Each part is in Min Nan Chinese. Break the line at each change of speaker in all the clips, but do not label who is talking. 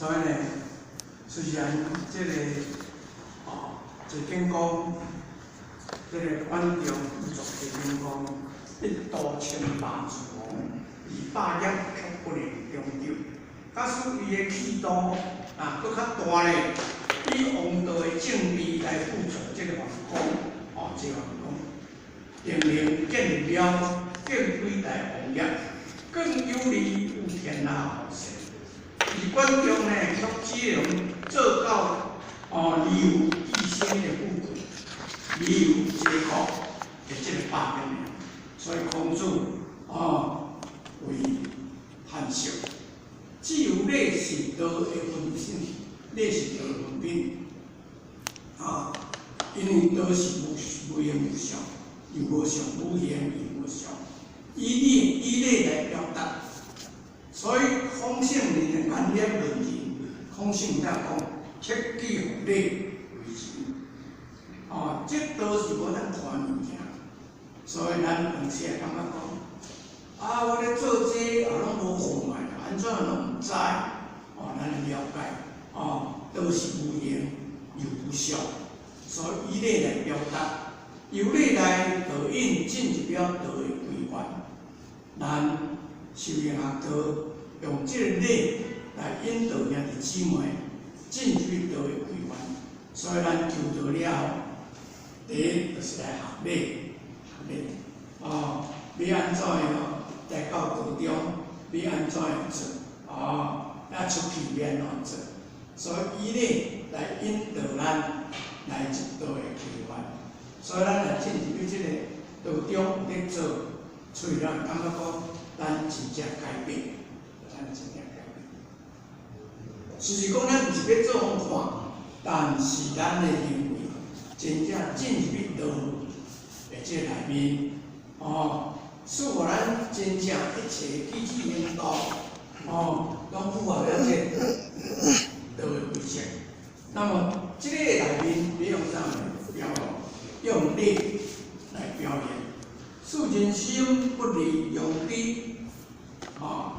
所以呢，雖然這个哦，齊景公，這个管仲做齊景公，一度稱霸諸侯，而霸業卻不能長久。假使伊的氣度啊，閣較大咧，以王道的政治來輔助這个桓公，哦，齊桓公，定能建立了更偉大王業，更有利於天下後世。而管仲呢，卻只能做到哦，離有寄生的富貴，離有齊國的這個霸業爾。所以孔子哦為嘆息。只有禮是道的分身，禮是道的分品。啊，因為道是無無形無相，又無相無形又無相，以禮以禮來表達。所以孔聖人的眼力論仁，孔聖才講克己復禮為仁。哦，這道是無通看物件，所以咱有時會感覺講，啊，我咧做這也攏無看覓，按怎攏毋知？哦，咱了解，哦，道是無形又無相，所以以禮來表達，由禮來導引進入了道的規範。咱修行學道，用這個禮來引導兄弟姊妹進入道的規範。所以咱求道了後，第一就是來學禮，學禮，哦，欲按怎樣來到道中，欲按怎樣做，哦，啊出去欲按怎做，所以以禮來引導咱來入道的規範。所以咱若進入去這個道中咧做，出去咱感覺講，咱真正改變，咱真正改變。事實講，咱毋是欲做予看，但是咱的行為真正進入去道的這內面，哦，使予咱真正一切舉止行動，哦，攏符合了這個道的規則。那麼，這個內面欲用啥來表現？用禮來表現。使人心不離良知，哦，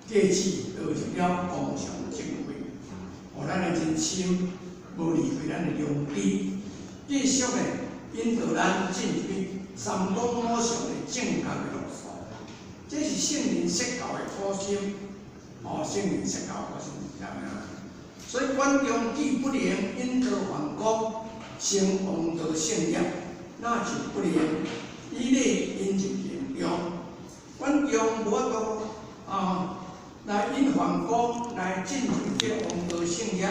藉此導入了光祥正慧，予咱的人心無離開咱的良知，繼續的引導咱進入三綱五常的正確的路數。這是聖人設教的苦心，哦，聖人設教的苦心是這樣。所以管仲既不能引導桓公成王道聖業，那就不能以禮引入行中。管仲無法度啊，來引桓公來進入這個王道聖業，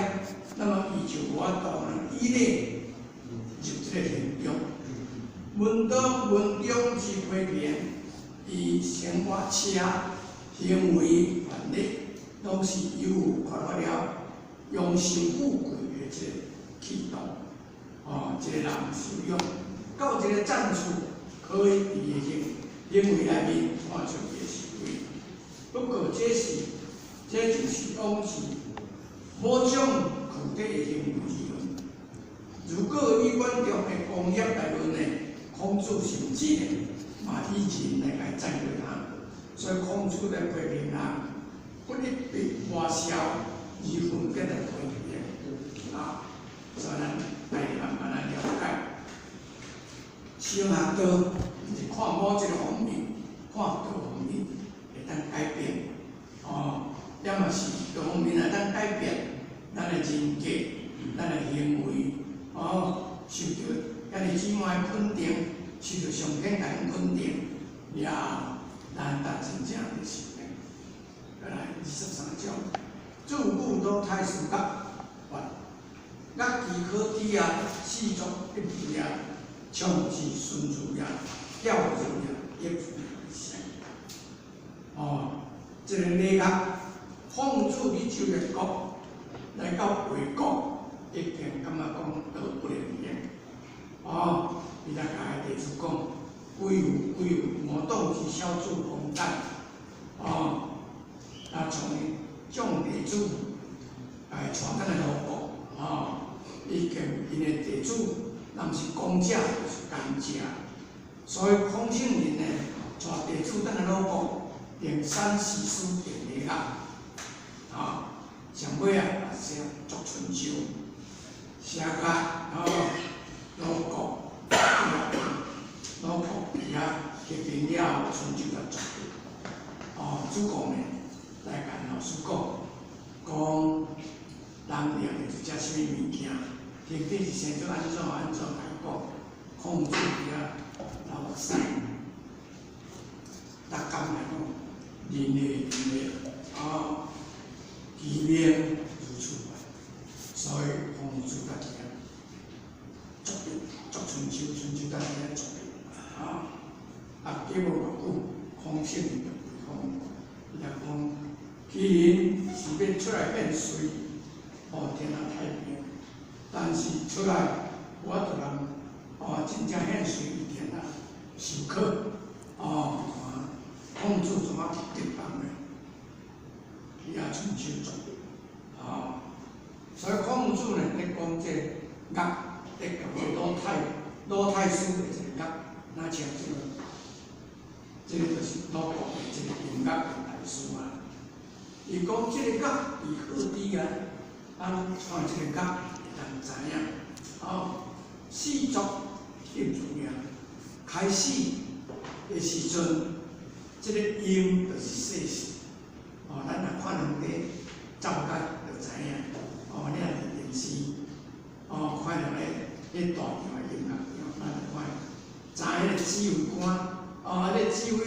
那麼伊就無法度以禮入這個行中。文中文中之批評，伊生活車行為權力，攏是猶有缺乏了用心富貴的這個氣度。哦，這個人修養到這個層次，可以佇伊的行行為內面看出伊的修為。不過這是這就是講是某種具體的行為而論。如果以管仲的功業來論呢，孔子甚至呢嘛以仁來共讚過他。所以孔子來批評人，不一筆花銷，而分別來批評啊。所以咱愛慢慢來了解。修學道是看某一個方面，看道方面會當改變，哦，也嘛是道方面會當改變咱的人格、咱的行為，哦，受著兄弟姊妹的肯定，受著上天大肯定，了後，咱才真正佇修行。過來23章，自古都太師樂，樂其可知啊，四族一致啊，倡之順處也，教之也，益之也。哦，這個禮樂，孔子去周列國，來到衛國，已經感覺講道不能行。哦，伊才共弟子講：歸乎歸乎，吾黨之小子公旦。哦，啊，從眾弟子來帶轉來魯國。哦，已經𪜶的弟子，若毋是恭者，就是奸者。所以孔聖人呢，帶弟子轉來魯國，定三時書定禮樂。啊，上尾啊，寫作春秋，寫甲哦，魯國，魯國佇遐結兵了後，春秋才作。哦，子貢呢來共老師講，講人掠著食啥物物件，天地是生做按怎按怎共伊講，孔子佇遐流目屎。逐工來講，人的人的，哦，其命如此啊，所以孔子才佇遐作筆，作春秋，春秋才佇遐作筆，啊，啊，過無偌久，孔聖人就回講，伊就講，其人是欲出來獻瑞，哦，天下太平，但是出來無法度人，哦，真正獻瑞伊天下受苦，哦，看孔子怎啊去激動的，伊也春秋作筆，哦，所以孔子呢，咧講這個樂，咧講這魯太師的這個樂，若像這個，這個就是魯國的這個音樂的大師啊。伊講這個樂伊好佇啊，啊，看這個樂會當知影，哦，始作磬子音，開始的時陣，這個音就是細細，哦，咱若看人佇奏樂就知影，哦，你若佇電視，哦，看著咧彼大場的音樂場，咱就看，知彼個指揮官，哦，彼個指揮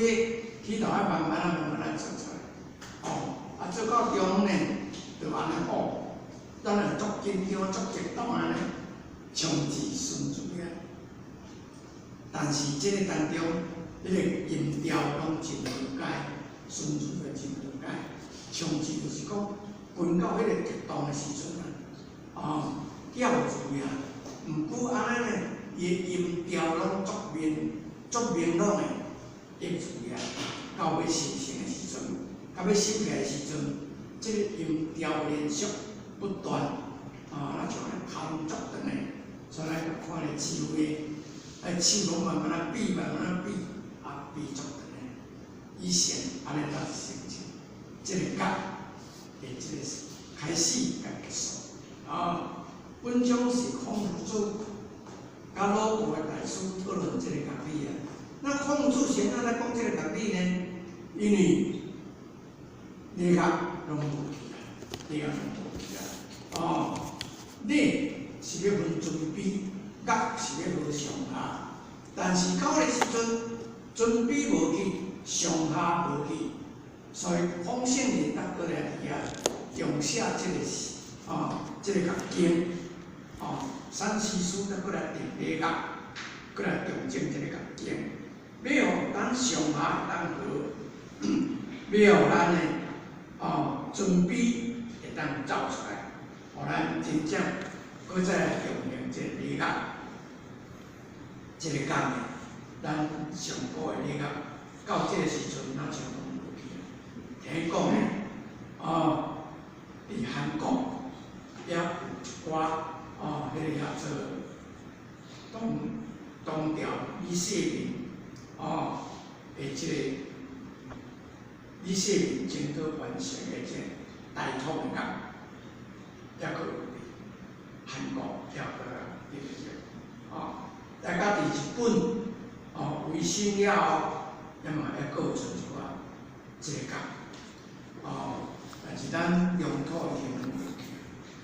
起頭愛慢慢仔慢慢仔做出來，哦，啊做到中呢，就按呢好，咱若足緊張、足激動按呢，唱字順序啊。但是這個當中，彼個音調攏真和諧，順序也真和諧。唱字就是講，分到彼個激動的時陣啊，哦，叫字啊，毋過按呢呢，伊的音調攏足明、足明朗的，音字啊，到欲形成的時陣，到欲收起來的時陣，這個音調連續不斷，啊，若像按呢空足長的，所以咱看咧指揮，哎，手攏慢慢仔比，慢慢仔比，啊，比足長的，以前按呢才成就這個樂的這個開始佮結束。啊，本章是孔子佮魯國的大師討論這個樂理啊。那孔子是按怎來講這個樂理呢？因為禮樂攏無去啊，禮樂攏無去啊。哦，禮是欲分尊卑，樂是欲和上下。但是到彼个時陣，尊卑無去，上下無去，所以孔聖人才閣來佇遐重寫這個是啊，這個樂經，哦，山西書才閣來定禮樂，閣來重整這個樂經，欲予咱上下會當和，欲予咱的哦尊卑會當走出來，予咱真正閣再來重用這個禮樂，這個講的，咱上古的禮樂，到這個時陣，若像攏無去啊。聽講呢，哦，佇韓國也有一寡哦，彼個叫做東東條李世民哦，的這個李世民征討完成的這個大統的樂，抑閣有佇韓國也閣來佇這個，哦，大家佇日本哦維新了後，也嘛抑閣有出一寡這個樂，哦，但是咱中土已經攏無去，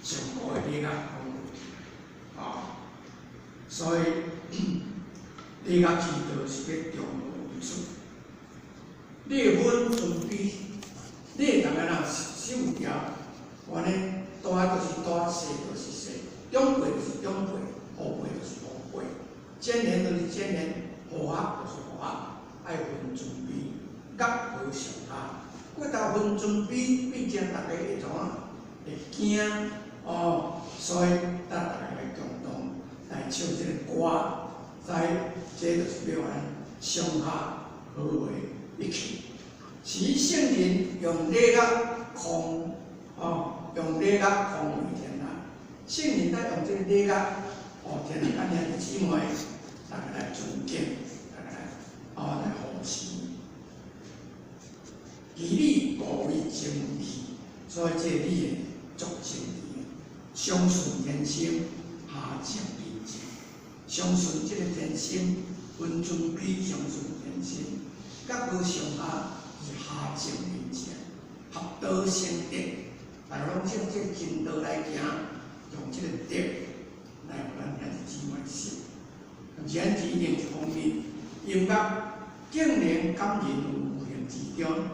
上古的禮樂攏無去，哦，所以禮樂之道是欲中和為主，禮分尊卑，禮逐个人守條，按呢大就是大，細就是細，長輩就是長輩，後輩就是後輩，賤人就是賤人，和合就是和合，愛分尊卑，樂和上下。過頭分尊卑，變成逐家會怎啊？會驚哦，所以咱逐家來共同來唱這個歌，在這就是欲予咱上下和為一氣。是聖人用禮樂匡哦，用禮樂匡衛天下。聖人在用這個禮樂，哦，天下咱兄弟姊妹，逐家來尊敬，逐家來哦來扶持。其禮故為精義，所以這個禮足相順天心，下正人情。相順這个天心，分尊卑相順天心，覺高上下是下正人情，合道成德，大家攏照這个真道來行，用這个德來予咱兄弟姊妹信。然而另一方面，音樂竟然感人於無形之中，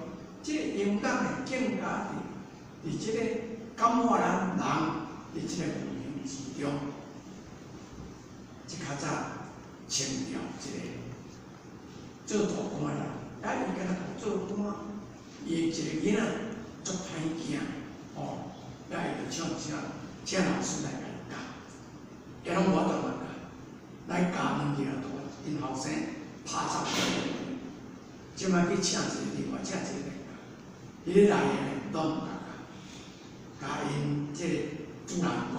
這个音樂呢，更加佇這个感化咱人佇這个無形之中。這較早清朝一个做大官的人，啊，伊敢若做官，伊一个囡仔足歹囝，哦，啊，伊就請老師來共伊教，伊攏無法度來教，來教兩日就𪜶後生拍走。這擺去請一个另外請一个來教，彼个來的攏毋共教，共𪜶這个主人講，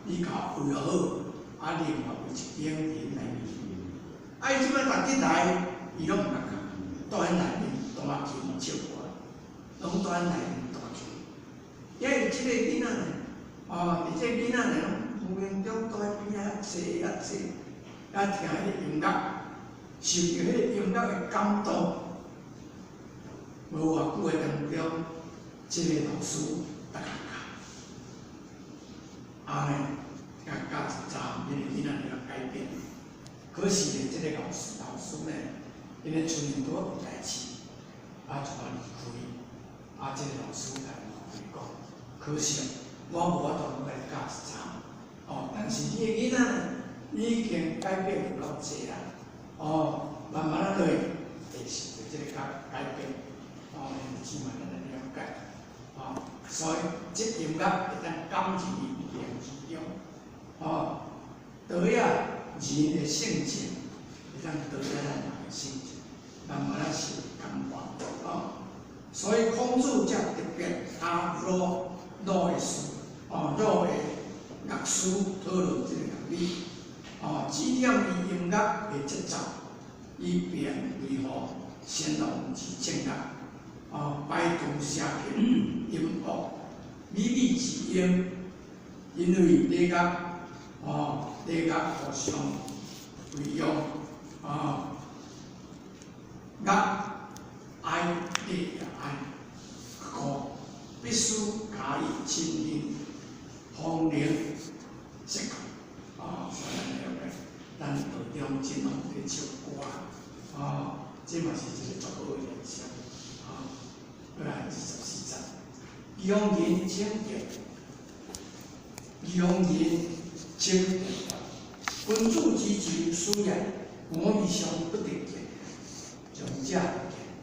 你共我餵好。啊，另外有一間佇內面，啊，伊這擺逐日來，伊攏毋共教，蹛佇內面彈琴唱歌，攏蹛佇內面彈琴。因為這个囡仔呢，哦，佇這個囡仔呢，攏無形中蹛佇邊仔坐啊坐，啊聽彼个音樂，受著彼個音樂的感動，無偌久的當中，這个老師逐共教，啊呢。共教一陣，彼个囡仔就改變。可是呢，這个老師呢，因為厝裡拄仔有代誌，啊，就愛離開。啊，這個老師共離開講，可惜我無法度來教一陣。哦，但是你的囡仔呢，已經改變有夠濟啦。哦，慢慢仔落，會受著這個改變。哦，兄弟姊妹，咱來了解。哦，所以這音樂會當感人於無形之中。哦，導引人的性情，會當導引咱人的性情，慢慢仔受感化。哦，所以孔子才特別佮魯的師，哦，魯的樂師討論這個樂理，哦，指點伊音樂的節奏，以便維護先王之正樂。哦，排除邪僻音樂，靡靡之音，因為禮樂。哦，禮樂互相為用，哦，樂愛禮也愛，故必須加以親近，方能適合。哦，所以咱了解，咱道中真好佇唱歌，哦，這嘛是一個足好的現象。哦，過來24節，義方人請見，義方人請見，君子之就斯也，我未嘗不得見，從這見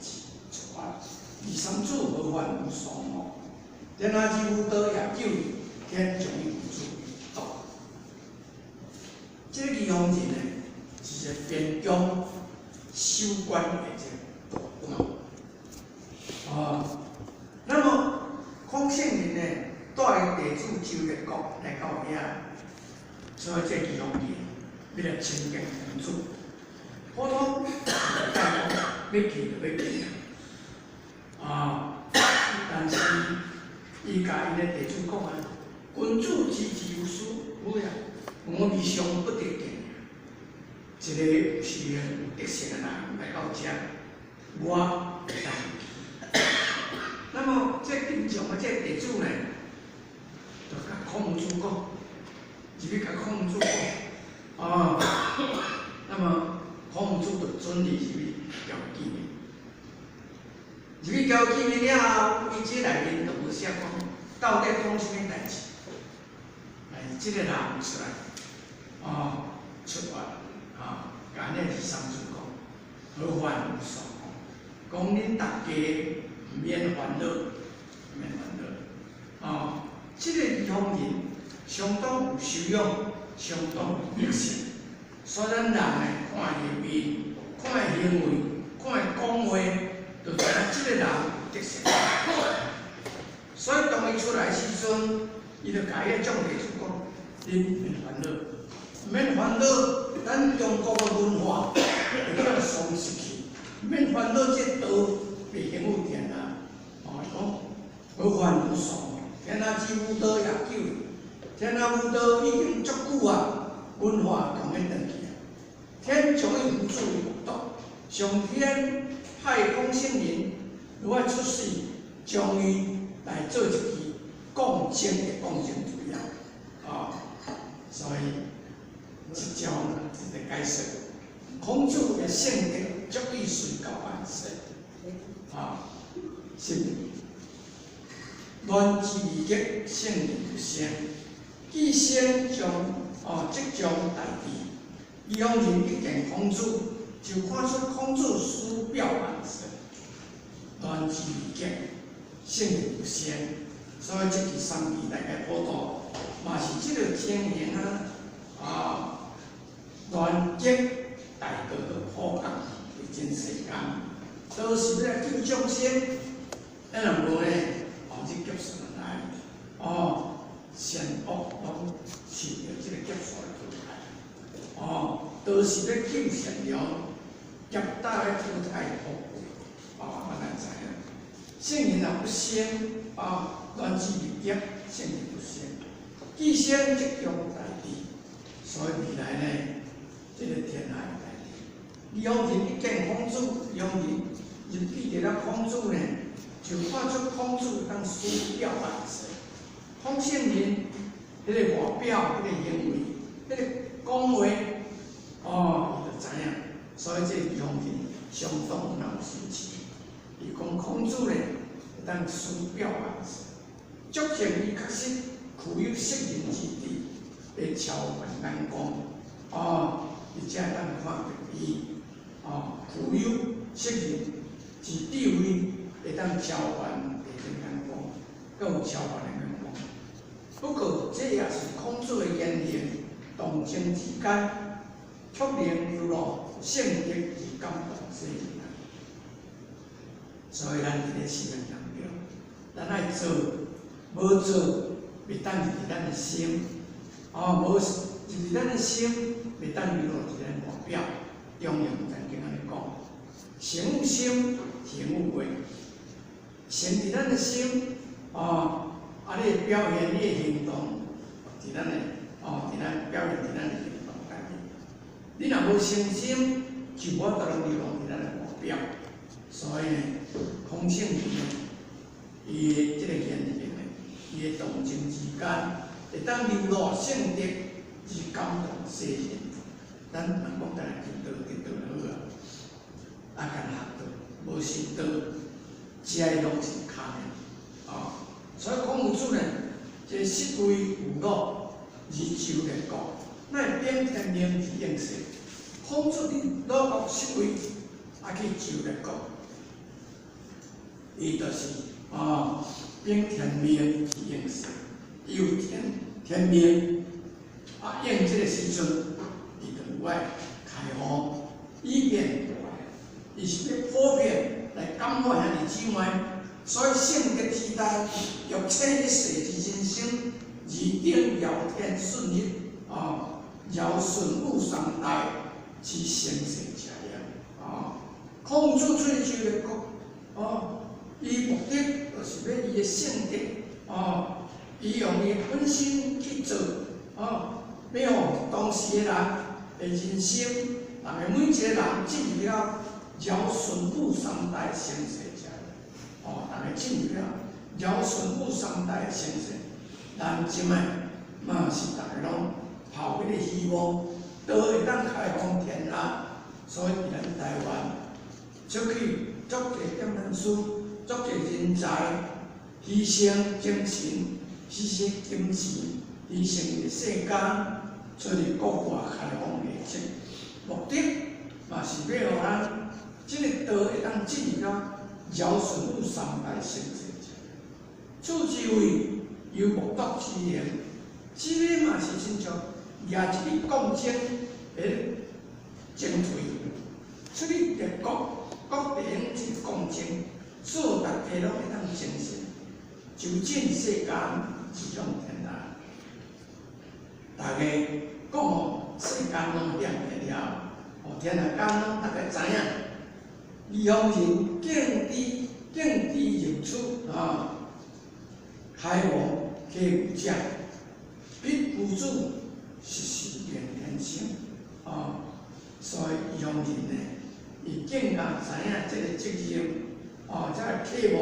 智出發。二三子何患無雙目？天下之無道也久矣，天將以付諸於道。這個義方人呢，是一個邊疆守關的一個大官。哦，那麼孔聖人呢，帶伊弟子周列國來到遐，所以這義方人欲來親見孔子。普通欲去就欲去啊，但是伊共𪜶的弟子講啊，君子之治有斯，有呀，我未嘗不得見。一個有修養、有德性的人來到遮，我會當去。那麼這平常的這弟子呢，就共孔子講，入去共孔子講，啊，那麼孔子就准伊入去共見面。入去共見面了後，伊這內面就無寫講到底講啥物代誌。但是這個人出來，哦，出來，啊，共恁二三子講，何患無雙目？講恁大家毋免煩惱，毋免煩惱。哦，這個義方人相當有修養，相當有德性，所以咱人呢，看伊的面，看伊行為，看伊講話，就知影這個人有德性。所以當伊出來時陣，伊就共彼個眾弟子講：恁毋免煩惱，毋免煩惱，咱中國的文化會去予喪失去，毋免煩惱，這道袂行有天啊！哦，伊講何患無雙目？天下之無道也久矣，天下無道已經足久啊，文化共欲斷去啊。天將伊付諸於惡毒，上天派孔聖人如愛出世，將伊來做一支鋼針的鋼針槌啊！啊，所以這種一個解釋，孔子的性格足以隨教萬世，啊，是亂之未極，聖人不生。既先將哦，即將大智。異方人一見孔子，就看出孔子師表萬世，亂之未極，聖人不生。所以這支三支大家普度，嘛是這個情形啊！啊，亂極大道的普及佇人世間，都是欲來救眾生。咱若無呢，哦，這劫數來，哦。善惡攏受著這個劫數的淘汰，哦，都是欲救善良，劫大的淘汰惡鬼，哦，咱來知影。聖人若不生，啊，亂之未極，聖人不生，既生即將大智，所以未來呢，這個天下大治。異方人一見孔子，異方人入記得了孔子呢，就看出孔子當師表萬世。孔聖人彼個外表、彼個行為、彼個講話，哦，伊就知影。所以這異方人相當有神奇。伊講孔子呢，會當師表萬世，足見伊確實具有聖人之智，會超凡眼光。哦，伊才會當看著伊，哦，具有聖人之智慧，會當超凡的眼光，閣有超凡的眼光。不過，這也是孔子的言行，動靜之間，卻能流露聖德而感動世人。所以，咱佇咧生命當中，咱愛做，無做，袂當入佇咱的心，哦，無入佇咱的心，袂當流露佇咱外表。中庸曾經按呢講：誠有心，行有話。誠佇咱的心，哦。啊！你的表現，你的行動，佇咱的哦，佇咱表現佇咱的行動內面。你若無誠心，就無法度流露佇咱的外表。所以呢，孔聖人呢，伊的這個言行呢，伊的動靜之間，會當流露聖德，而感動世人。咱人講當來求道，得道就好啊。啊，干學道，無修道，這個攏是空的，哦。所以孔夫子呢，這個失位有魯，而周列國，乃秉天命而應世。孔子佇魯國失位，啊去周列國，伊就是啊秉天命而應世，伊有天命，啊應這個時陣，伊就有愛開放，以便伊是欲普遍來感化兄弟姊妹。所以聖德之大，欲徹一世之人生，而頂堯天順日，啊，堯舜禹三代之盛世者也。啊，孔子出去周列國，哦，伊目的就是欲伊的聖德，哦，伊用伊本身去做，哦，欲予當時的人的人生，逐个每一個人進入了堯舜禹三代盛世者。哦，逐个進入了堯舜禹三代盛世，咱這擺嘛是逐个攏抱彼個希望，都會當開放天下。所以佇咱台灣，出去足濟點燈師，足濟人才，犧牲精神，犧牲金錢，犧牲伊的世間，出去國外開放的這目的，嘛是欲予咱這個道會當進入到堯舜禹三代盛世者。此之謂有木篤之言，這個嘛是親像舉一支鋼針佇針槌，出去列國，各地用這個鋼針，所有逐家攏會當精神，就盡世間，而向天下。逐家講哦，世間攏曉得了，哦，天下間攏逐家知影。異方人敬之敬之入出啊，開王啟有者，彼夫子實是變天生，哦，所以伊相信呢，伊更加知影這个責任，哦，才會渴望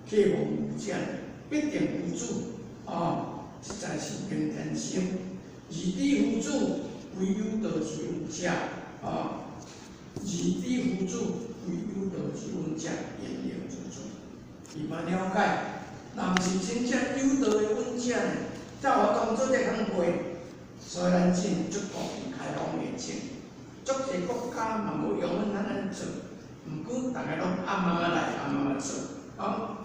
渴望有者必定夫子，哦，實在是變天生。二彼夫子非有道之恩者，哦，二彼夫子非有道之恩者，焉能自存？伊嘛了解，若毋是真正有道的恩者呢，才有當做這工課。所以咱真足夠開放的情，足濟國家嘛無用阮咱按呢做，毋過逐家攏暗暗仔來，暗暗仔做，啊，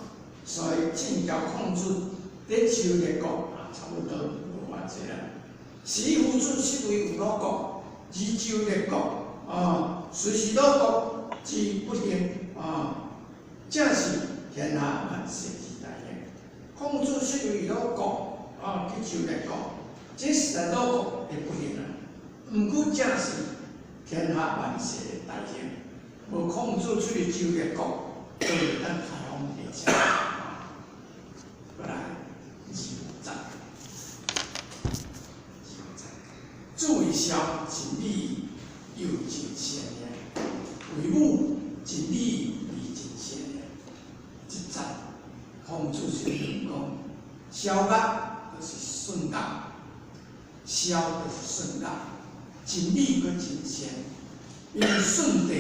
所以晉朝孔子佇周列國也差不多無偌濟啦。是彼夫子實為有魯國，而周列國，啊，雖是魯國之不幸，啊，正是天下萬世之大幸。孔子實為魯國，啊，去周列國。這實在魯國的不幸啊！毋過正是天下萬世的大幸。無孔子出去周列國，都會當開放地車。過來25節，25節，子為孝，盡禮又盡善也；為母，盡禮亦盡善也。這節孔子是論講，蕭樂就是順樂。蕭就是順樂，盡禮閣盡善，因為舜帝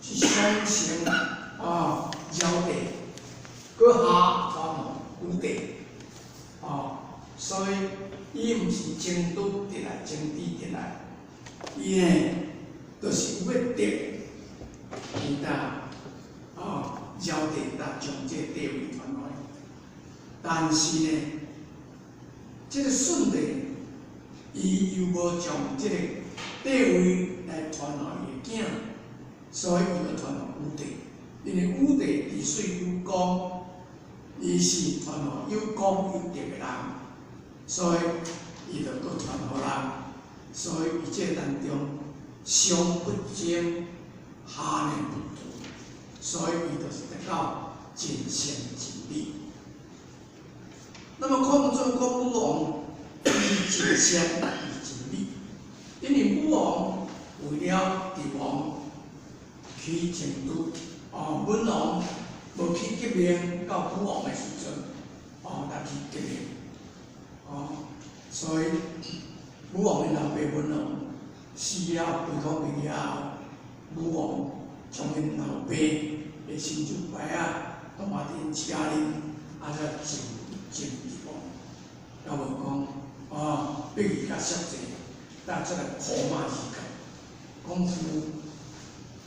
是相承啊，堯帝，閣下傳予禹帝，啊，所以伊毋是爭拄得來，爭佇得來，伊呢，就是有欲得，伊才啊，堯帝才將這個帝位傳予伊，但是呢，這个舜帝，伊又無將這个帝位來傳予伊的囝，所以伊閣傳予禹帝。因為禹帝治水有功，伊是傳予有功有德的人，所以伊就閣傳予人。所以伊這當中上不爭，下呢不奪，所以伊就是得到盡善盡禮。那麼孔子講武王，伊盡善伊盡禮，因為武王為了帝王去征都，哦，文王無去革命到武王的時陣，哦，才去革命，哦，所以武王的老爸文王死了，歸空去了後，武王將𪜶老爸的神主牌仔，攏嘛佇𪜶車裡，啊，才進進帝王，猶無講，哦，逼伊較適濟，才出來苦罵伊個，講夫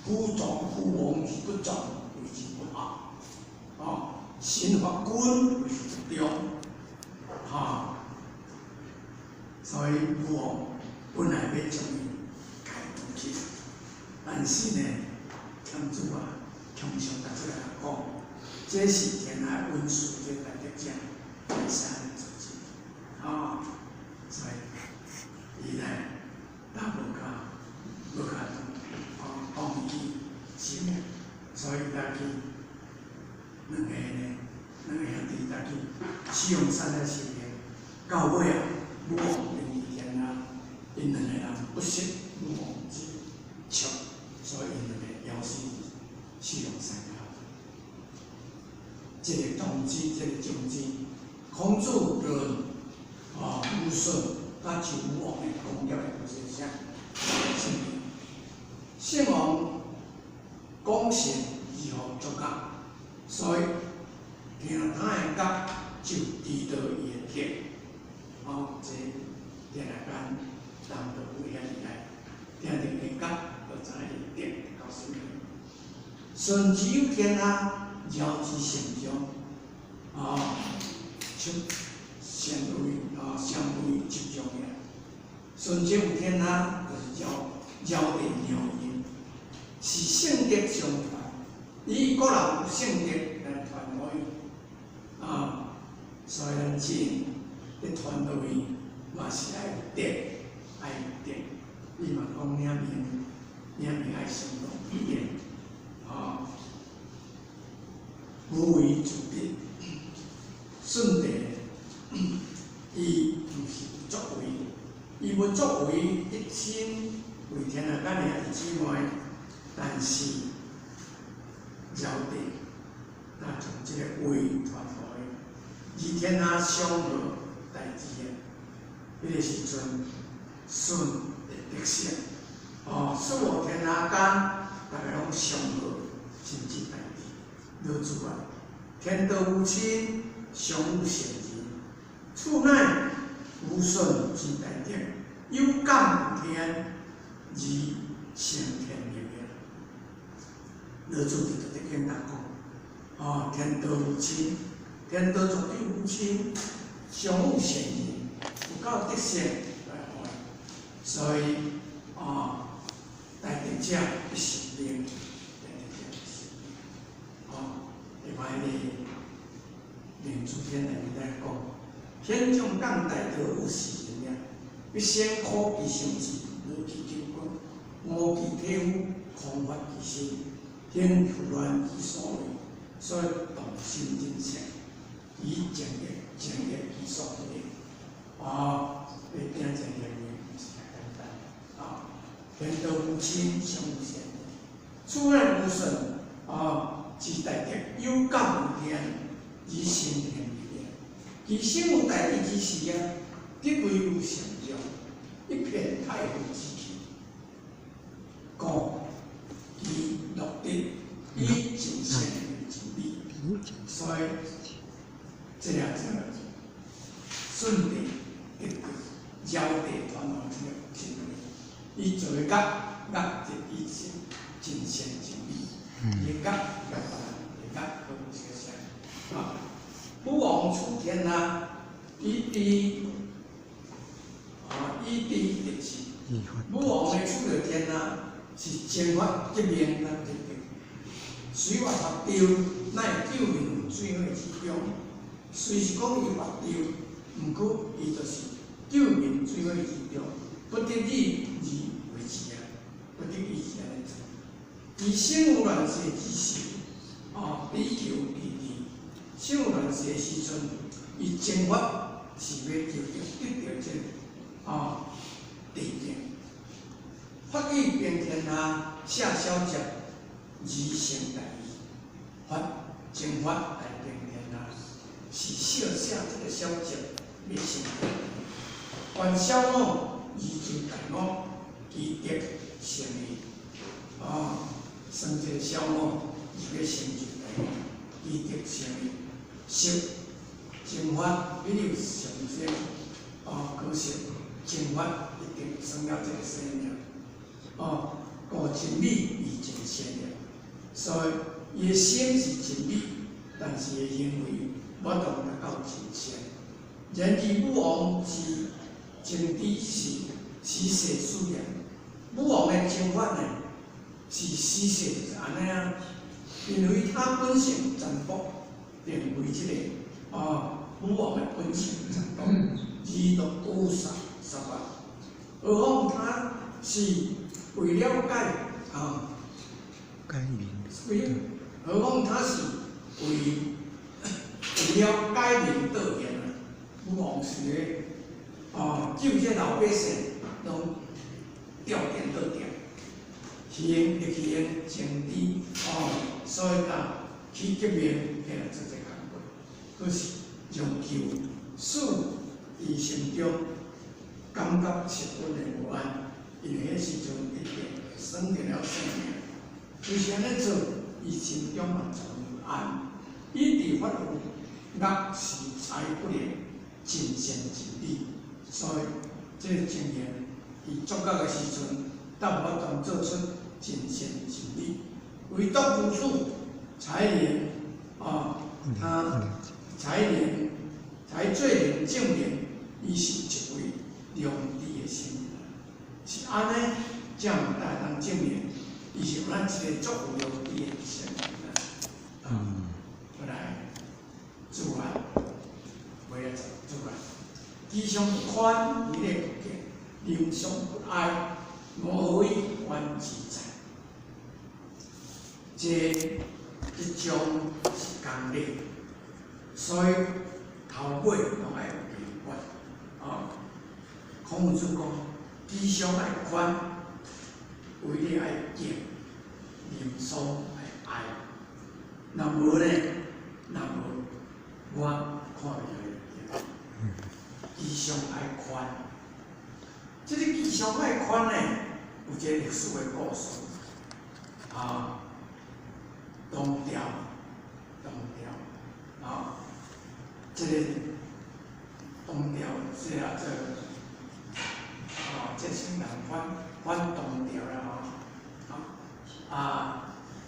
夫壯夫王之不壯，為之不孝，哦，臣法君為之不忠，哈，所以武王本來欲將伊開除去，但是呢，孔子啊，常常共出來講，這是天下恩賜這大德者，會使按呢做事，啊，所以伊呢，也無較無較哦放棄心，所以才去兩个呢，兩个兄弟才去士驪山遐修行，到尾啊，武王登基天下，𪜶兩个人不惜武王之策，所以𪜶兩个枵死士驪山下。這个宗旨，這个宗旨，孔子論啊，虞舜佮周武王的功業的故事啥？什物？聖王講善如何作樂，所以聽他的覺就知道伊的德。哦，這定來講，人都有遐厲害，聽著伊覺就知伊德到啥物。舜之有天下，堯之成象，啊，出善為啊，善為集中的。舜之有天下，就是堯堯帝娘伊，是聖德相傳，伊個人有聖德來傳予伊，啊，所以咱真咧傳落去嘛是愛有德，愛有德。你嘛講領命，領命愛相當必然，啊，無為自得，舜帝伊毋是伊無作為一心為天下間的兄弟姊妹，但是饒地，那從這個位傳來，而天下祥和大志啊，彼個時陣舜的德性，哦，所有天下間，逐家攏祥和，甚至大治，老子啊，天道無親，常有善人，此乃虞舜之大德，有感於天而成天立命。老子佇道德經內講，哦，天道無親，天道絕對無親，常有善人，有夠德性來愛，所以哦，大德者必神明，大德者必神明。哦，另外个明主天內面來講，天將降大德於斯人也，必先苦其心志，勞其筋骨，勞其體膚，空乏其身，行拂亂其所為，所以動心忍性，以正業正業其所不能。啊，欲行正業毋是遐簡單。啊，天道無親，常有善人，此乃虞舜啊之大德，有感於天而成天立命。其身有大智之時啊，德位有聖將，一片太傅之氣，故其樂德以盡善為真理。所以，這個這舜帝得饒地傳來這個真理，伊做的惡惡就以盡盡善盡美，伊惡惡別人，惡閣無相像。啊，武王處天下，以知啊，以知得志。武王咧處著天下，是征伐革命來得到。雖話伐紂，乃會救民於水火之中。雖是講伊伐紂，毋過伊就是救民水火之中，不得已而為之啊！不得已是按呢做。伊身有亂世之時，啊，比求其治。身有亂世的時陣，伊征伐是欲求得得著這個啊地境。發起平天下，舍小節而成大義。發征伐來平天下，是捨捨這個小節欲成大義。觀小我而就大我，其德成矣。啊，算這個小我而欲成就大我，其德成矣。昔征伐比如上升，啊，可惜征伐一定算了這個生命。哦，故真美伊真善良，所以伊的心是真美，但是伊的行為無法度達到真善。然而武王之征知是時勢使然，武王的征伐呢是時勢就是按呢啊，因為他本性殘暴，並非這個啊武王的本性殘暴，而樂於殺殺伐，何況他是為了解啊，為何況他是為了改名道憲啊，武王是咧啊救這老百姓，攏吊點倒吊，行力行政治哦，所以啊起革命起來做這工作，閣是讓求使伊心中感覺十分的無安。因為彼時陣一定會損掉了性命，就是按呢做，伊心中嘛就無安。以致發有惡是才不能盡善盡美，所以這個情形，伊作惡的時陣，才無法度做出盡善盡美。唯獨如此，才能啊，他才能才最能證明伊是一位良知的聖人。是按呢，才有會當證明，伊是咱一個足有良知的聖人啊。過來，主啊，尾仔主啊，其上不寬，為禮不敬，臨上不哀，無為觀自在。這一種是功力，所以頭尾攏愛有明白啊。孔夫子講，吉凶愛寬，為禮愛敬，忍辱愛愛。若無呢？若無，我看袂著伊。吉凶愛寬，這个吉凶愛寬呢，有一个歷史的故事。啊，唐朝，唐朝，啊，這个唐朝是啊，這個，啊，這啥人反唐朝啦吼，啊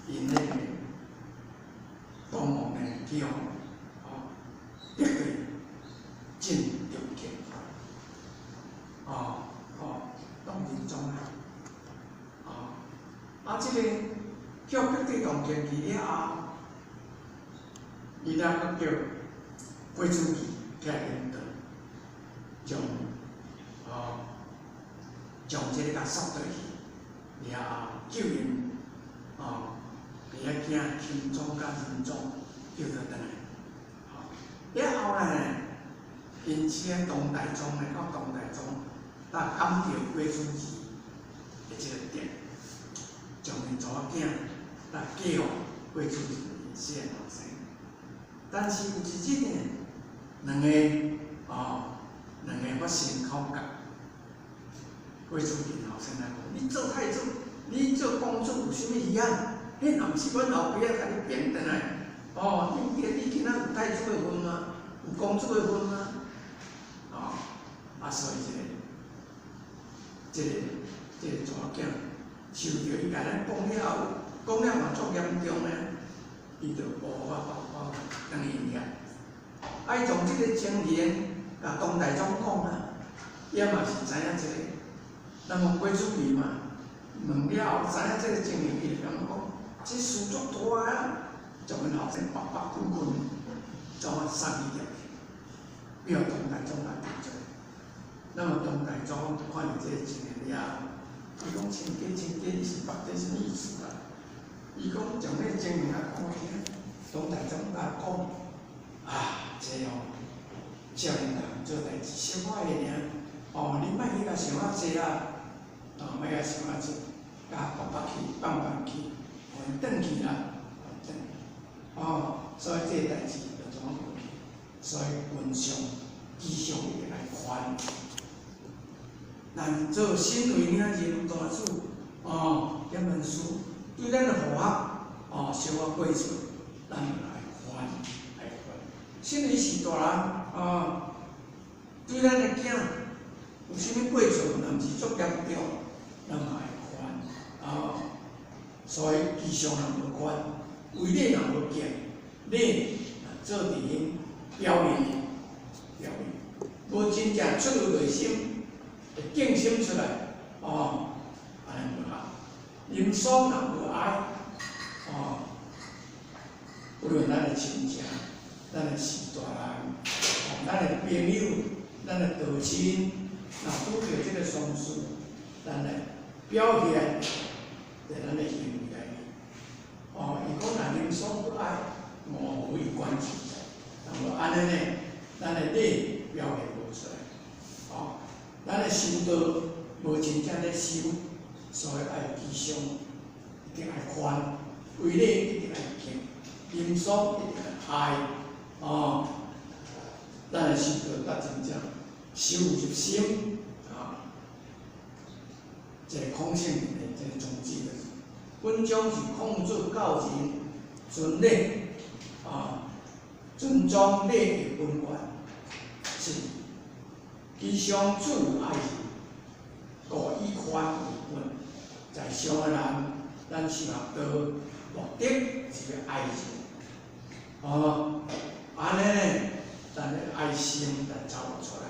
，𪜶那個唐王呢去予哦得罪晉中建，哦哦，唐仁宗啊，哦，啊，這个叫得罪唐建去了後，伊才閣叫郭子儀起來領導，將哦將這个共殺倒去，了後救𪜶哦，爸仔囝欽宗佮仁宗救倒轉來，吼，了後來呢，因此唐太宗呢，到唐太宗，才感著郭子儀的這个德，將𪜶查某囝來嫁予郭子儀四个後生。但是有一日呢，兩个哦，兩个發生口角，郭子儀後生來講：你做太子，你做公主有啥物遺憾？彼若毋是阮老爸仔共你變轉來，哦，你今仔有太子的份嗎？有公主的份嗎？哦，啊，所以這個查某囝受著伊共咱講了後，講了嘛足嚴重呢，伊就無法度講轉去遐。啊，伊從這個情形，共唐太宗講啊，伊嘛是知影這个。那麼郭子儀嘛，問了後知影這個情形，伊就感覺講，這事足大啊，將阮後生白白滾滾，怎啊殺伊掉去，叫唐太宗來定罪。那麼唐太宗看著這個情形了後，伊講親家親家，你是縛這啥物意思啊？伊講將那個情形啊講予聽，唐太宗共講，啊，這哦，少年人做代誌小可的爾，哦，你莫去共想啊濟啦，哦，莫共想啊濟，共縛縛去，放放去，予𪜶轉去啦，轉去，哦，所以這个代誌就怎啊過去？所以群相吉凶一定愛寬。咱做身為領任大主，哦，點文書對咱的護學，哦，小可過錯，咱就愛寬，愛寬。身為是大人，哦，對咱的囝有啥物過錯，若毋是足嚴重，咱嘛愛寬，哦。所以吉凶若無寬，為禮若無敬，禮若做佇彼表面的，表面，無真正出於內心。會敬心出來，哦，按呢無效。忍辱若無愛，哦，無論咱的親情、咱的序大人、哦，咱的朋友、咱的道親，若拄著這个喪事，咱的表現佇咱的行為內面，哦，伊講若忍辱不愛，無無以觀自在。那麼按呢呢，咱的禮表現無出來，哦。咱的修道無真正咧修，所以愛吉凶一定愛寬，為禮一定愛敬，忍辱一定愛愛，哦，咱的修道才真正修入心啊。這个空性的這个宗旨就是，本章是孔子教人遵禮啊，尊重禮的本源是。吉凶自有愛人，故以寬為本。在上的人，咱修學道目的是欲愛人。哦，按呢，咱的愛心才走出來。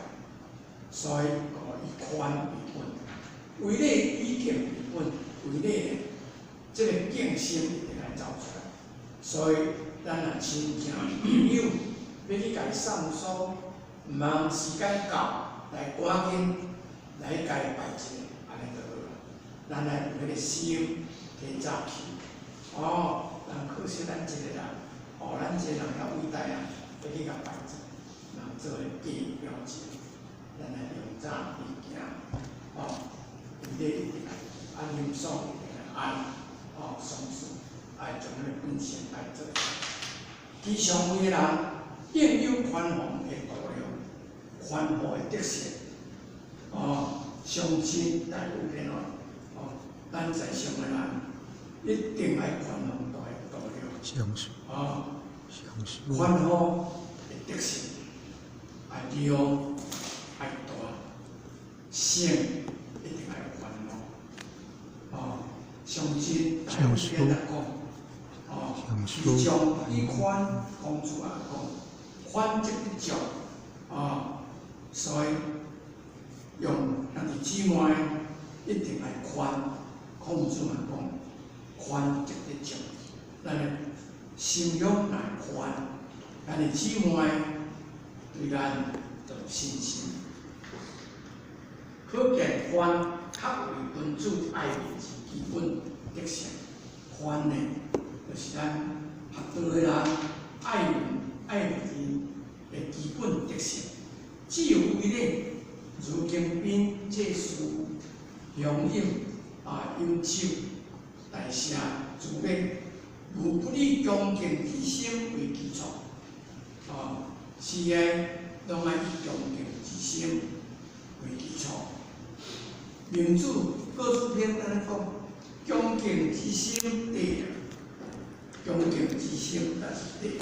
所以，故以寬為本，為禮以敬為本，為禮這个敬心一定愛走出來。所以，咱若親情朋友欲去共伊送喪，毋通時間到來趕緊來共伊拜一下，按呢就好啦。咱愛有彼个心提早去，哦，人可惜咱一个人，哦，咱一个人較偉大啊，欲去共拜祭，人做个假表情，咱愛用早去行。忍爽一定愛，哦，相信愛將彼個本性愛做。其上位的人應有寬宏的度量，寬厚的德性，哦，相信大有變化，哦，咱在上的人一定愛寬宏大的度量，哦，寬厚的德性，愛量愛大，性一定愛寬宏，哦，相信大有變來講，哦，以將以寬，孔子也講，寬則得將，哦，所以用兄弟姊妹一定愛寬，孔子嘛講，寬則得將，咱的心胸若寬，咱的姊妹對咱就有信心。可見寬較為君子愛人之基本德性。寬呢，就是咱合道的人愛人愛人的基本德性。只有為禮，如經賓祭祀、鄉飲啊、飲酒、大赦、諸禮，無不以恭敬之心為基礎。啊，是的，攏愛以恭敬之心為基礎。孟子《各子篇》按呢講：恭敬之心禮，恭敬之心才是禮。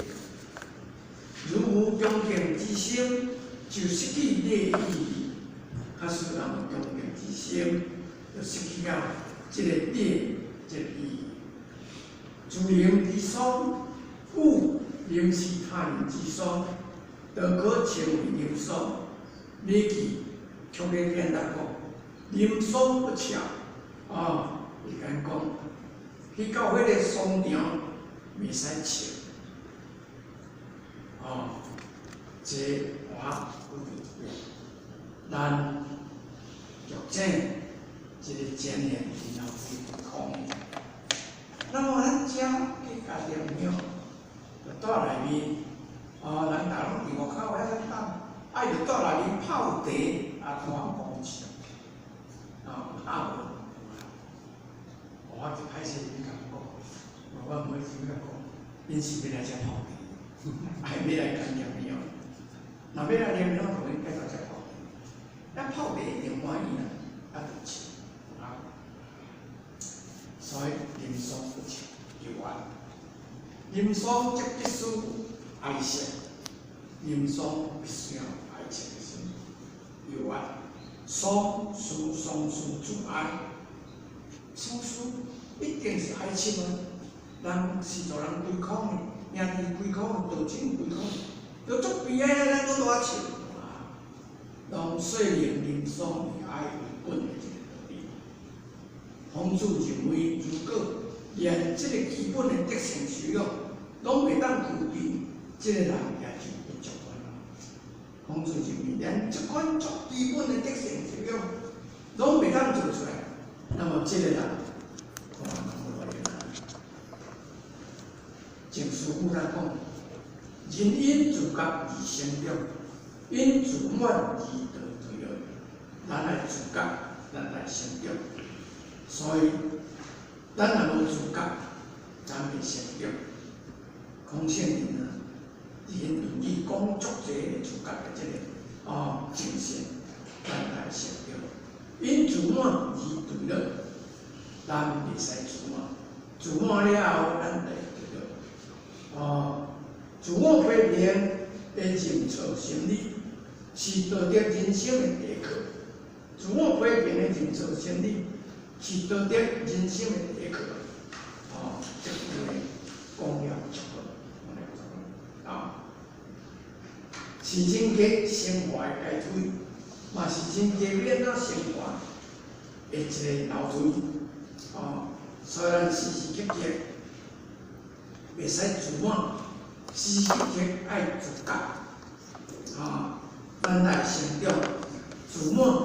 如無恭敬之心，就失去禮意義。假使人無恭敬之心，就失去了這個禮這個意義。自能之喪，與臨視他人之喪，都可稱為臨喪。禮記曲禮篇來講，臨喪不俏，啊，伊敢講，去到彼個喪場袂使笑，哦，這我有一遍，咱著正這個前言然後去講。那麼咱遮去家庭廟，就蹛內面，哦，人逐攏佇外口遐咧等，愛就蹛內面泡茶，啊，看講笑，啊，啊無，我就歹勢去共講，我每次去講，𪜶是欲來遮泡茶，還欲來幹念廟，若欲來念廟，就應該到遮泡茶，啊泡茶一定歡喜啦，啊就笑，啊，所以臨喪不笑有愛，臨喪則必須愛惜，臨喪必須要愛惜的心，有愛，喪事喪事主哀，喪事一定是哀戚啊！人是做人歸空的，兄弟歸空，道親歸空，都足悲哀啊！咱閣蹛笑啊！攏說明臨喪以哀為本的這個道理。孔子認為，如果連這個基本的德性修養攏袂當具備，這個人也就不足了。孔子認為，連這款足基本的德性修養攏袂當做出來，那麼這個人可能無路用。鄭師傅來講，人因自覺而成長，因自滿而得墜落。咱愛自覺，咱來成長。所以，咱若無自覺，咱袂成長。孔聖人啊，佇𪜶論語講足濟的自覺的這個哦精神，咱來成長。因自滿而墜落，咱袂使自滿，自滿了後，咱會墜落。哦，自我批評的認錯心理，是道德人生的第一課。自我批評的認錯心理，是道德人生的第一課。哦，這句話講了足好，講了足好。啊，是人格升華的階梯，嘛是人格欲按怎升華的一個樓梯。哦，所以咱時時刻刻袂使自滿，時時刻刻愛自覺。啊，咱來成長，自滿。